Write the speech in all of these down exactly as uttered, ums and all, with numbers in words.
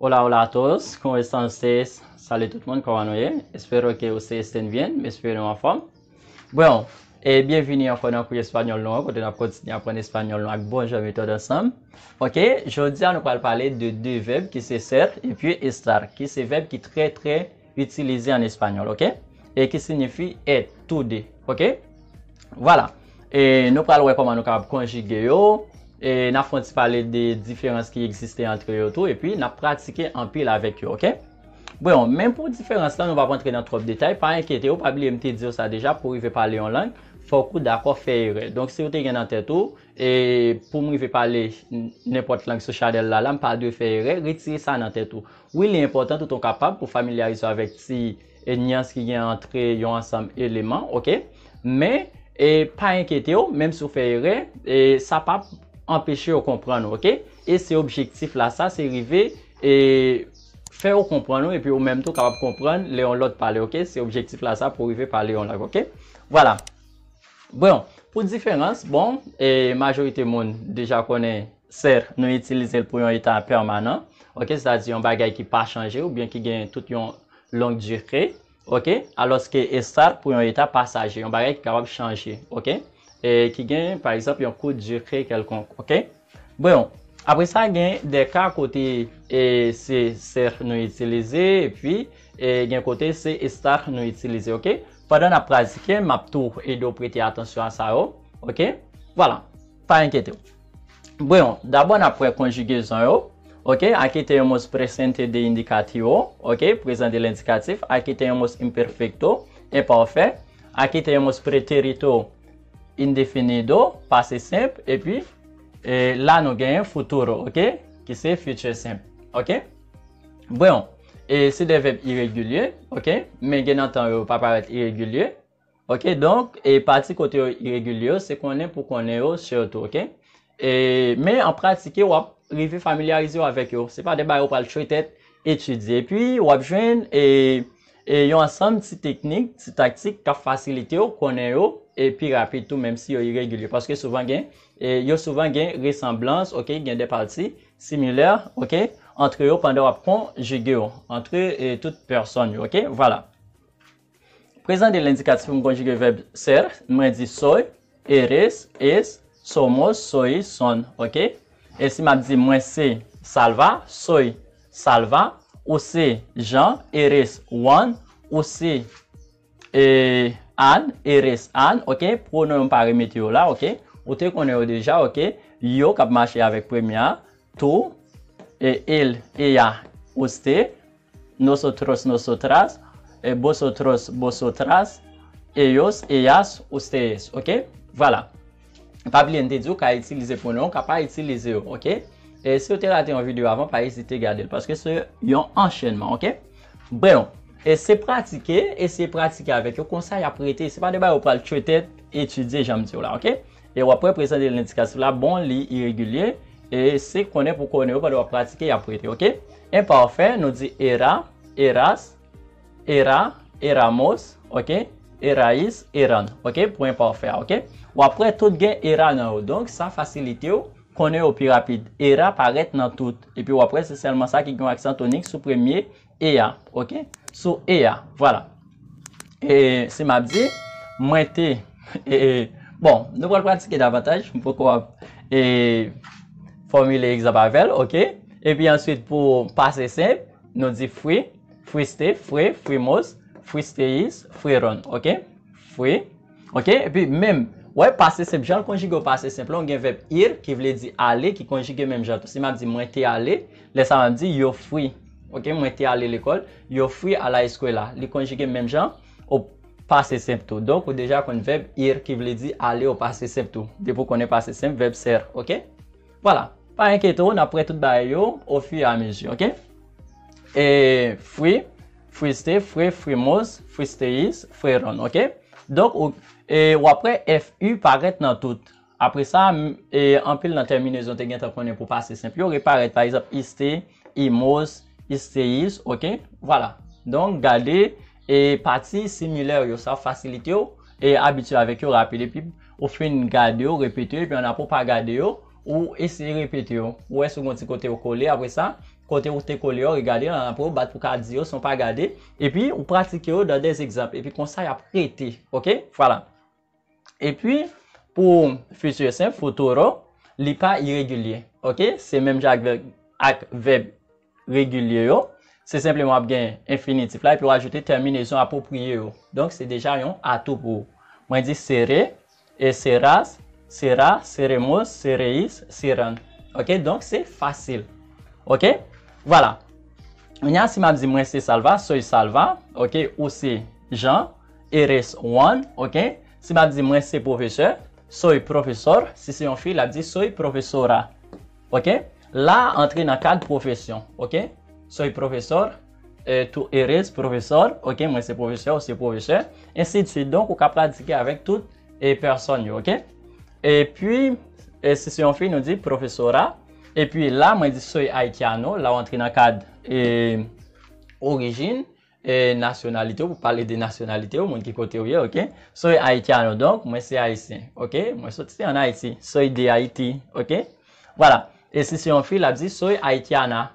Hola, hola a todos, ¿cómo están ustedes? Salut tout moun, kòman nou ye? Espero que ustedes estén bien, m espere nou anfòm. Bon, e byenvini ankò nan kou espanyòl nou an, kote n ap kontinye aprann espanyòl nou ak bon jan metòd ansanm. Ok, jodi a nou pral pale de de vèb ki se ser epi estar, ki se vèb ki trè, trè itilize an espanyòl, ok? E ki siyifi èt, tou de, ok? Vwala. E nou pral wè kòman nou kapab konjige yo. E n ap fè yon ti pale de diferans ki egziste antre yo tou. Epi n ap pratike anpil avèk yo, ok? Bon, men pou diferans lan, nou p ap antre nan twòp detay. Pa enkyete w, pa bliye m te di w sa deja, pou w rive pale yon lang, fòk ou dakò fè erè. Donk, si w te gen nan tèt ou, e pou m rive pale n- nenpòt lang sou chanèl la, la, m pa dwe fè erè, retire sa nan tèt ou. Wi, li enpòtan tout w kapab pou familyarize w avèk ti e nyans ki gen antre yon ansanm eleman, ok? Men, e pa enkyete w, menm si w fè erè, e sa p ap anpeche yo konprann ou, ok? E se objektif la, sa se rive e fè yo konprann ou, epi ou menm tou kapab konprann lè yon lòt pale, ok? Se objektif la sa pou rive pale yon lang, ok? Vwala. Bon, pou diferans, bon, e majorite moun deja konnen ser nou itilize l pou yon eta pèmanan, ok? Sètadi yon bagay ki pa chanje oubyen ki gen tout yon long dire, ok? Alòske estar pou yon eta pasaje, yon bagay ki kapab chanje, ok? E ki gen, pa egzanp, yon kout dire kèlkonk, ok? Bon, apre sa, gen de ka kote e se ser nou itilize, epi e gen kote se estar nou itilize, ok? Pandan n ap pratike, m ap tou ede w prete atansyon a sa yo, ok? Vwala, pa enkyete w. Bon, dabò n ap wè konjigezon yo, ok? Aquí tenemos presente de indicativo, ok? Présent de l'indicatif. Aquí tenemos imperfecto, imparfait. Aquí tenemos pretérito indefinido, pase senp, epi e la nou genyen futuro, ok? Ki se future simple, ok? Bon, e se de vèb iregilye, ok? Men gen nan tan yo pa parèt iregilye, ok? Donk, e pati kote yo iregilye yo, se konnen pou konnen yo sirtou, ok? E, men an pratike, w ap rive familyarize w avèk yo. Se pa de bagay ou pral tchwetèt etidye. Epi, w ap jwenn e, e yon ansanm ti teknik, ti taktik k ap fasilite w konnen yo e pi rapid tou, menm si yo iregilye. Paske souvan gen, e yo souvan gen resanblans, ok, gen de pati similè, ok, antre yo pandan w ap konjige yo, antre e tout pèsòn yo, ok? Vwala. Présent de l'indicatif, m konjige vèb ser, mwen di soy, eres, es, somos, sois, son, ok? E si m ap di mwen se Salva, soy Salva, ou se Jean, eres Juan, ou se e, Anne, eres Anne, ok? Pwonon yo m pa remete yo la, ok? Ou te konnen yo deja, ok? Yo k ap mache avèk premye a, tú, e, él, ella, usted, nosotros, nosotras, e, vosotros, vosotras, ellos, ellas, ustedes, ok? Vwala. Pa bliye n te di w ka itilize pwonon, w ka pa itilize yo, ok? E si w te rate yon videyo avan, pa ezite gade l, paske se yon anchènman, ok? Bon, e se pratike, eseye pratike avèk yo, konsa y ap rete. Se pa de bagay ou pral tchwetèt etidye, jan m di w la, ok? E w ap wè prezan de lendikatif la, bon, li iregilye, e se konnen pou konnen yo pandan w ap pratike, y ap rete, ok? Enpafè, nou di era, eras, era, éramos, ok? Erais, eran, ok? Pou enpafè a, ok? W ap wè tout gen era nan yo. Donk, sa fasilite w konnen yo pi rapid. Era parèt nan tout. Epi w ap wè se sèlman sa ki gen yon aksan tonik sou premye e a, ok? Sou e a, vwala. E si m ap di, mwen te, e, bon, nou pral pratike davantaj, m poko ap, e, fòmile egzanp avè l, ok? Epi answit pou pase senp, nou di fui, fuiste, fue, fuimos, fuisteis, fueron, ok? Fui, ok? Epi menm, wè pase senp, jan l konjige w pase senp la, w gen vèb ir, ki vle di ale, ki konjige menm jan tou. Si m ap di mwen te ale, lè sa a m ap di yo fui, ok? Mwen te ale lekòl, yo fui a la escuela. Li konjige menm jan, o pase senp tou. Donk, ou deja konn vèb ir ki vle di ale o pase senp tou. Depi w konnen pase senp, vèb ser, ok? Vwala. Pa enkyete w, n ap wè tout bagay yo au fur et à mesure, ok? E fui, fuiste, fue, fuimos, fuisteis, fueron, ok? Donk, ou, e, w ap wè F U parèt nan tout. Apre sa, m, e, anpil nan tèminezon te gentan konnen pou pase senp yo reparèt. Pa egzanp, iste, imos, isteis, ok? Vwala. Donk, gade, e, pati similè yo, sa ap fasilite w, e, abitye avèk yo rapid. Epi, ou fin gade yo, repete yo, epi annapre w pa gade yo, ou eseye repete yo. Ou wè si w gen yon ti kote yo kole, apre sa, kote ou te kole yo, regade, apre ou bat pou ka di yo san w pa gade, epi ou pratike yo dans des exemples, epi konsa y ap rete, oke? Vwala. Epi, pou futur simple, futuro, li pa iregilye, oke? Se menm jan ak vèb, ak vèb regilye yo. Se senpleman w ap gen enfinitif la, epi w ajoute tèminezon apwopriye yo. Donk, se deja yon atou pou ou. Mwen di seré, e serás, será, seremos, seréis, serán. Oke? Donk, se fasil. Oke? Vwala. Kounye a, si m ap di mwen se Salva, soy Salva, oke? Ou se Jean, eres Juan, oke? Si m ap di mwen se pwofesè, soy profesor, si se yon fi, l ap di soy profesora. Oke? La antre nan kad pwofesyon, oke? Soy profesor, eh, tú eres profesor, oke? Mwen se pwofesè, ou se pwofesè, ensidswit. Donk, ou ka pratike avèk tout, eh, pèsòn yo, oke? Epi, eh, si se yon fi, nou di profesora. Epi la, mwen di soy haitiano, la w antre nan kad, eh, orijin, eh, nasyonalite w, pou pale de nasyonalite w, moun ki kote w ye, oke? Soy haitiano, donk, mwen se ayisyen, oke? Mwen soti ann Ayiti, soy de Haiti, oke? Vwala. E si se yon fi, l ap di soy haitiana,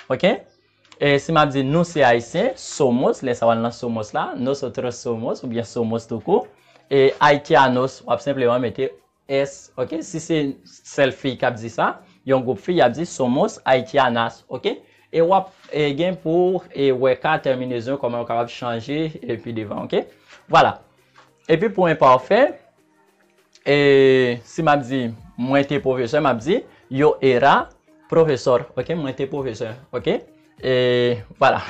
oke? E si m ap di nou se ayisyen, somos, lè sa w al nan somos la, nosotros somos, oubyen somos toukou. E haitianos, w ap senpleman mete s, oke? Si se sèl fi k ap di sa, yon gwoup fi, y ap di somos haitianas, oke? E w ap, e, gen pou, e, wè ka tèminezon, kòman yo kapab chanje, e, pi devan, oke? Vwala. Epi pou enpafè, e, si m ap di, mwen te pwofesè, m ap di, yo era profesor, oke? Mwen te pwofesè, oke? E, vwala.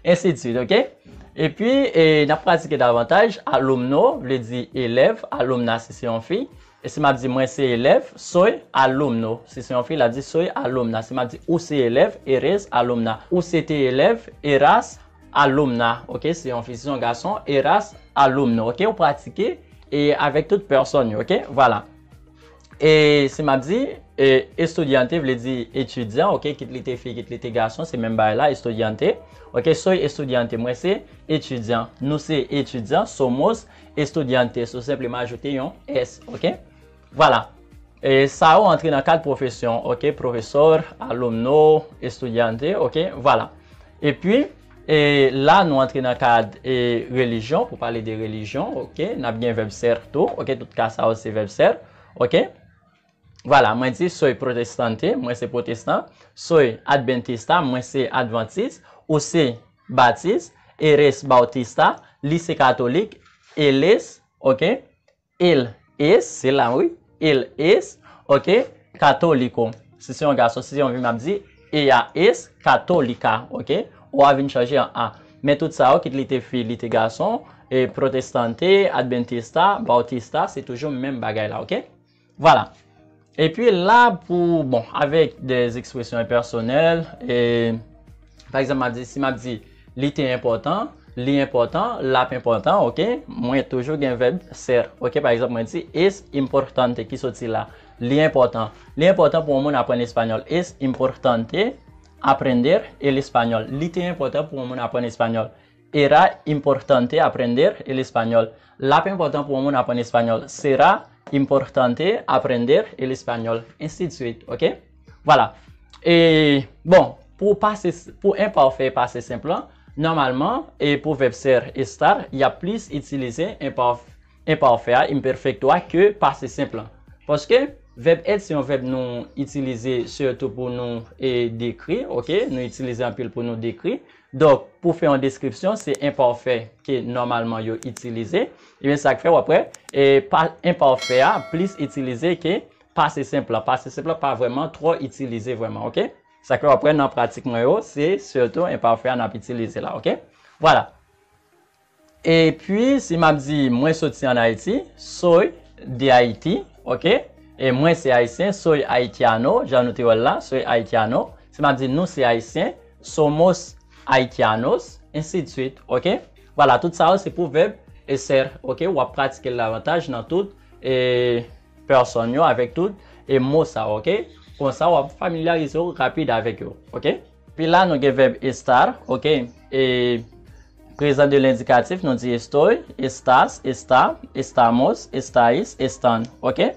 Ensidswit, oke? Epi, e, n ap pratike davantaj, alumno vle di elèv, alumna si se yon fi. E si m ap di mwen se elèv, soy alumno. Si se yon fi, l ap di soy alumna. Si m ap di ou se elèv, eres alumna. Ou se te elèv, eras alumna. Oke, se yon fi, se yon gason, eras alumno. Oke, ou pratike e avèk tout pèsòn yo, oke? Vwala. E si m ap di, e, estudiante vle di etidyan, oke? Kit li te fi, kit li te gason, se menm bagay la, estudiante. Oke, soy estudiante, mwen se etidyan. Nou se etidyan, somos estudiantes. Ou senpleman ajoute yon s, oke? Vwala. E sa yo antre nan kad pwofesyon, oke? Profesor, alumno, estudiante, oke? Vwala. Epi, e la nou antre nan kad, e, relijyon, pou pale de relijyon, oke? N ap gen vèb ser tou, oke? Tout ka sa yo se vèb ser, oke? Vwala, mwen di, soy protestante, mwen se pwotestan. Soy adventista, mwen se advantis. Ou se batis. Eres bautista, li se katolik. Él es, oke? Él es, se la, wi. Él es, oke? Católico. Si se yon gason, si se yon fi, m ap di, ella es católica, oke? O a vin chanje an a. Men tout sa yo, kit li te fi, li te gason, e protestante, adventista, bautista, se toujou menm bagay la, oke? Vwala. Epi la, pou, bon, avèk de ekspresyon enpèsonèl, e, pa egzanp, m ap di, si m ap di, li te enpòtan, li enpòtan, l ap enpòtan, oke? Mwen toujou gen vèb ser, oke? Pa egzanp, mwen di, es importante, ki soti la. Li enpòtan. Li enpòtan pou yon moun aprann espanyòl. Es importante aprender el español. Li te enpòtan pou yon moun aprann espanyòl. Era importante aprender el español. L ap enpòtan pou yon moun aprann espanyòl. Será importante aprender el español. Ensidswit, oke? Vwala. E, bon, pou pase, pou enpafè pase senp lan, nòmalman, e pou vèb ser, estar, y ap plis itilize enpaf-, enpafè a, imperfecto a, ke pase senp lan. Paske vèb être se yon vèb nou itilize sitou pou nou, e, dekri, oke? Nou itilize anpil pou nou dekri. Donk, pou fè yon deskripsyon, se enpafè ke nòmalman yo itilize. Ebyen, sa k fè w ap wè, e, pa, enpafè a plis itilize ke pase senp lan. Pase senp lan pa vrèman twò itilize vrèman, oke? Sa k fè w ap wè nan pratik mwen yo, se sitou enpafè a n ap itilize la, oke? Vwala. Epi, si m ap di, mwen soti ann Ayiti, soy de Haití, oke? E mwen se ayisyen, soy haitiano, jan nou te wè l la, soy haitiano. Si m ap di, nou se ayisyen, somos haitianos, ensidswit, oke? Vwala, tout sa yo se pou vèb e ser, oke? W ap pratike l davantaj nan tout, e, pèsòn yo, avèk tout, e, mo sa yo, oke? Konsa, w ap familyarize w rapid avèk yo, oke? Epi la, nou gen vèb estar, oke? E prezan de lendikatif, nou di estoy, estás, está, estamos, estáis, están, oke?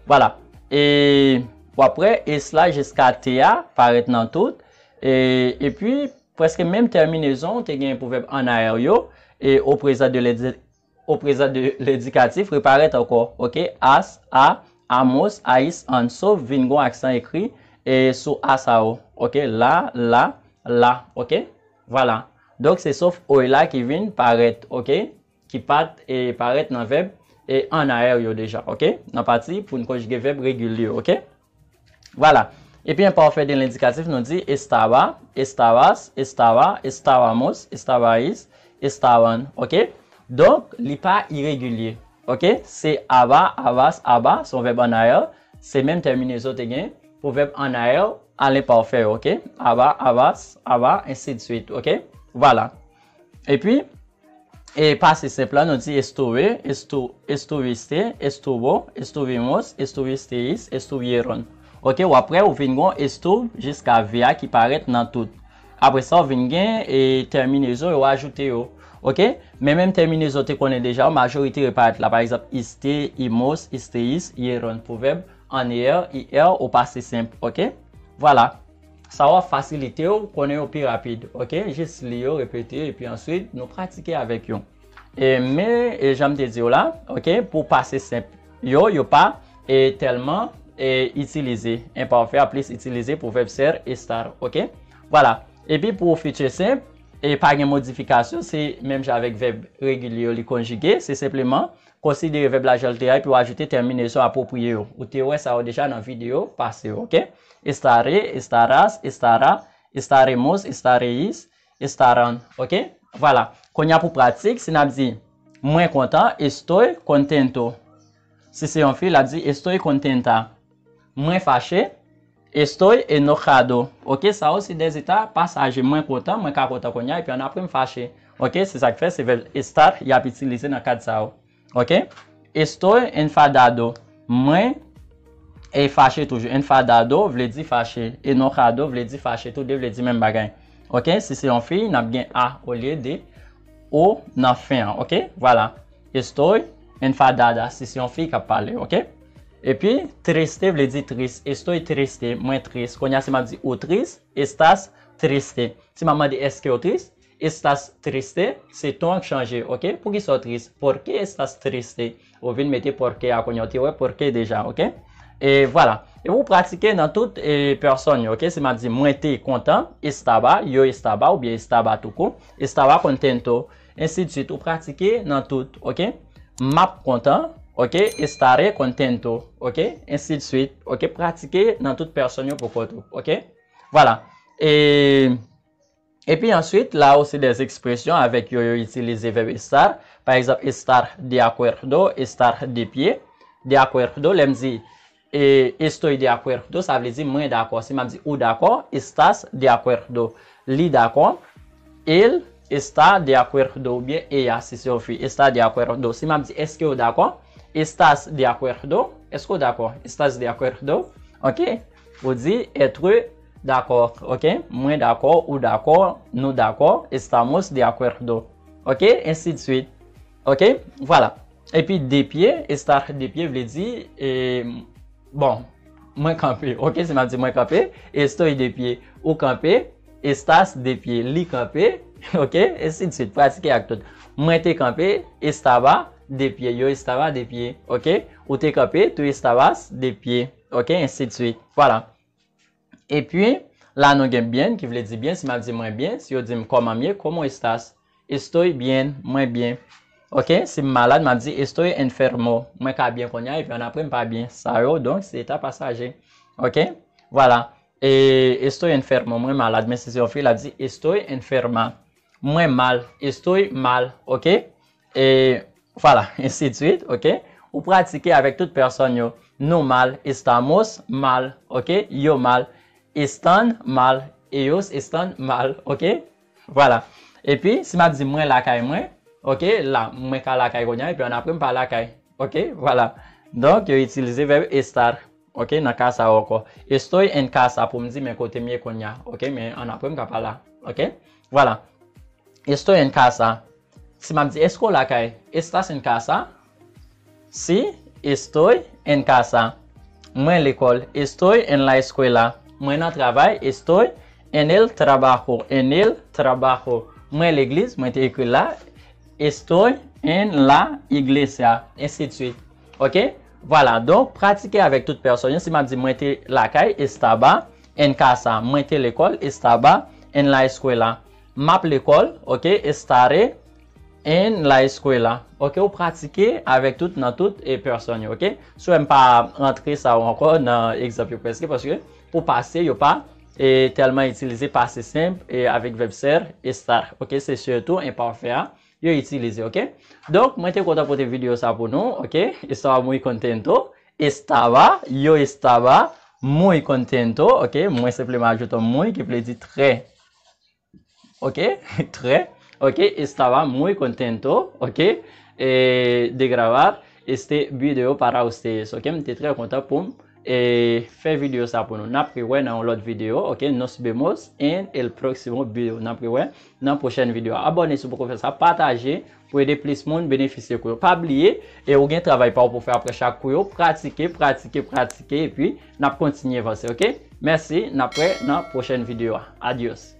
Vwala. E w ap wè es la jiska te a parèt nan tout, E, epi, prèske menm tèminezon te gen pou vèb an ayer yo, e o prezan de ledi-, o prezan de lendikatif reparèt ankò, ok? As, a, amos, ais, an, sof vin gon aksan ekri e sou a sa yo, ok? La, la, la, ok? Vwala. Donk, se sof oy la ki vin parèt, ok? Ki pa t e parèt nan vèb e an ayer yo deja, ok? Nan pati pou n konjige vèb regilye, ok? Vwala. Epi enpafè de lendikatif, nou di estaba, estabas, estaba, estabamos, estabais, estaban, ok? Donk, li pa iregilye, ok? Se aba, abas, aba, se yon vèb an ayer, se menm tèminezon te gen pou vèb an ayer a lenpafè, ok? Aba, abas, aba, ensidswit, ok? Vwala. Epi, e pase senp la, nou di estuve, estu-, estuviste, estuvo, estuvimos, estuvisteis, estuvieron. Ok, w ap wè ou vin gon estuve jiska ve a ki parèt nan tout. Apre sa, ou vin gen e tèminezon yo ajoute yo. Ok, men menm tèminezon te konnen deja, majorite reparèt la. Pa egzanp, iste, imos, isteis, ieron pou vèb an er, ir, o pase senp. Ok, vwala. Sa w ap fasilite w konnen yo pi rapid, ok? Jis li yo, repete, epi answit, nou pratike avèk yo. E, men, e, jan m te di w la, ok, pou pase senp yo, yo pa e tèlman e itilize. Enpafè a plis itilize pou vèb ser, estar, ok? Vwala. Epi pou fitir senp, e pa gen modifikasyon, se menm jan avèk vèb regilye yo, li konjige, se senpleman konsidere vèb la jan l te a, epi w ajoute tèminezon apwopriye yo. Ou te wè sa yo deja nan videyo pase yo, ok? Estaré, estarás, estará, estaremos, estaréis, estarán, ok? Vwala. Kounye a pou pratik, si n ap di, mwen kontan, estoy contento. Si se yon fi, l ap di, estoy contenta. Mwen fache, estoy enojado. Ok, sa yo se de eta pasaje. Mwen kontan, mwen ka kontan kounye a, epi annapre m fache. Ok, se sa k fè se vèb estar y ap itilize nan kad sa yo. Ok? Estoy enfadado. Mwen e fache toujou. Enfadado vle di fache. Enojado vle di fache. Tou de vle di menm bagay. Ok? Si se yon fi, n ap gen a olye de o nan fen an. Ok? Vwala. Estoy enfadada. Si se yon fi k ap pale. Ok? Epi, triste vle di tris. Estoy triste. Mwen tris. Kounye a, si m ap di ou tris, estás triste. Si m ap mande èske w tris, estás triste, se ton an k chanje, ok? Poukisa w tris? ¿Por qué estás triste? Ou vin mete por qué a kounye a, w te wè por qué deja, ok? E vwala. E ou pratike nan tout e, pèsòn yo, ok? Si m ap di mwen te kontan, estaba, yo estaba, oubyen estaba toukou, estaba contento, ensidswit. Ou pratike nan tout, ok? M ap kontan, ok? Estaré contento, ok? Ensidswit, ok? Pratike nan tout pèsòn yo pou kont ou, ok? Vwala. E Epi answit, la yo se de ekspresyon avèk yo yo itilize vèb estar. Pa egzanp, estar de acuerdo, estar de pie. De acuerdo, lè m di e, estoy de acuerdo, sa vle di mwen dakò. Si m ap di ou dakò, estás de acuerdo. Li dakò, él está de acuerdo, oubyen ella, si se yon fi, está de acuerdo. Si m ap di èske w dakò, estás de acuerdo, èske w dakò? Estás de acuerdo? Ok? Ou di être dakò, ok? Mwen dakò, ou dakò, nou dakò, estamos de acuerdo. Ok? Ensidswit. Ok? Vwala. Epi de pie, estar de pie vle di, e, bon, mwen kanpe. Ok? Si m ap di mwen kanpe, estoy de pie. Ou kanpe, estás de pie. Li kanpe, ok? Ensidswit. Pratike ak tout. Mwen te kanpe, estaba de pie. Yo estaba de pie. Ok? Ou te kanpe, tú estabas de pie. Ok? Ensidswit. Vwala. Epi, la nou gen bien, ki vle di byen. Si m ap di mwen byen, si yo di m comment mieux, ¿cómo estás? Estoy bien, mwen byen. Ok? Si m malad, m ap di estoy enfermo. Mwen ka byen kounye a, epi annapre m pa byen. Sa yo, donk, se eta pasaje. Ok? Vwala. E, estoy enfermo, mwen malad. Men si se yon fi, l ap di estoy enferma. Mwen mal, estoy mal, ok? E, vwala, ensidswit, ok? Ou pratike avèk tout pèsòn yo. Nou mal, estamos mal, ok? Yo mal, están mal, ellos están mal, ok? Vwala. Epi, si m ap di mwen lakay mwen, ok? La, mwen ka lakay kounye a, epi annapre m pa lakay, ok? Vwala. Donk, yo itilize vèb estar, ok? Nan ka sa yo ankò. Estoy en casa pou m di men kote m ye kounye a, ok? Men annapre m ka pa la, ok? Vwala. Estoy en casa. Si m ap di, èske w lakay? Estás en casa? Sí, estoy en casa. Mwen lekòl. Estoy en la escuela. Mwen nan travay. Estoy En el trabajo, en el trabajo. Mwen legliz, mwen te ekri la. Estoy en la iglesia, ensi de suite. Ok? Vwala, donk, pratike avèk tout pèsòn yo. Si m ap di mwen te lakay, estaba en casa. Mwen te lekòl, estaba en la escuela. M ap lekòl, ok? Estaré en la escuela. Ok, ou pratike avèk tout, nan tout e pèsòn yo, ok? Si w wè m pa rantre sa yo ankò nan egzanp yo prèske, paske pou pase, yo pa e tèlman itilize pase senp e avèk vèb ser, estar. Ok, se sitou enpafè a yo itilize, ok? Donk, mwen te kontan pote videyo sa pou nou, ok? Estaba muy contento. Estaba, yo estaba muy contento, ok? Mwen senpleman ajoute muy ki vle di trè. Ok? Trè. Ok, estaba muy contento, ok? E de grabar este video para ustedes, ok? M te trè kontan pou m e fè videyo sa pou nou. N ap rewè nan yon lòt videyo, ok? Nos vemos en el próximo video. N ap rewè nan pwochèn videyo a. Abòne si w poko fè sa, pataje pou ede plis moun benefisye kou yo. Pa bliye, e ou gen travay pa w pou fè apre chak kou yo, pratike, pratike, pratike, epi n ap kontinye vanse, ok? Mèsi, n ap wè nan pwochèn videyo a. Adios.